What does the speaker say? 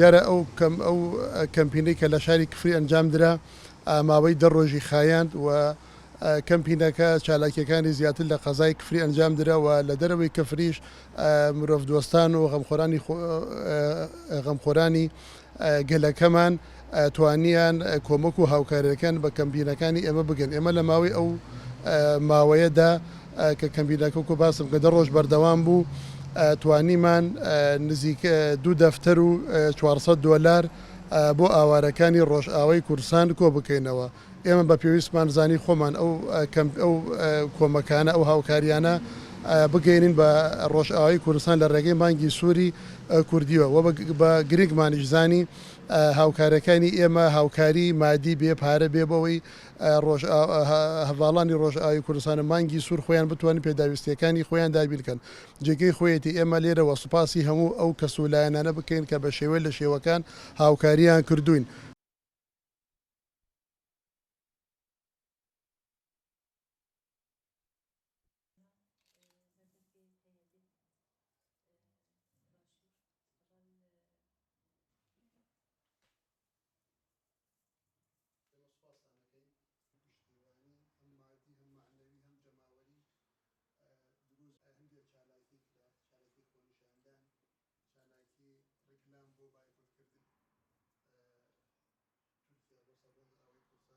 دیارە ئەو کەم ئەو کەمپینەی کە لە شاری کفری ئەنجام درا ماوەی دە ڕۆژی خایاند و کەمپینەکە چالاکییەکانی زیاتر لە قەزای کفری ئەنجام درا و لە دەرەوەی کفریش مرۆڤدۆستان و غەمخۆرانی غەمخۆرانی گەلەکەمان توانیان کۆمەک و هاوکاریەکان بە کەمپینەکانی ئێمە بگەن. ئێمە لە ماوەی ئەو ماوەیەدا کە کەمپینەکە وەکو باسم کە دە ڕۆژ بەردەوام بوو توانیمان نزیک دوو دەفتەر و 400 دۆلار بۆ ئاوارەکانی ڕۆژئاوای کوردستان کۆبکەینەوە. ئێمە بە پێویستمان زانی خۆمان ئەو ئەو کۆمەکانە، ئەو هاوکارییانە بگەیەنین بە ڕۆژئاوای کوردستان لە ڕێگەی مانگی سووری کوردییەوە و بە گرنگمانیش زانی هاوکارەکانی ئێمە هاوکاری مادی بێ، پارە بێ بۆ ئەوەی هەڤاڵانی ڕۆژئاوای کوردستان و مانگی سوور خۆیان بتوانن پێداویستییەکانی خۆیان دابین کەن. جێگەی خۆیەتی ئێمە لێرەوە سوپاسی هەموو ئەو کەس و لایەنانە بکەین کە بە شێوەی لە شێوەکان هاوکارییان کردووین.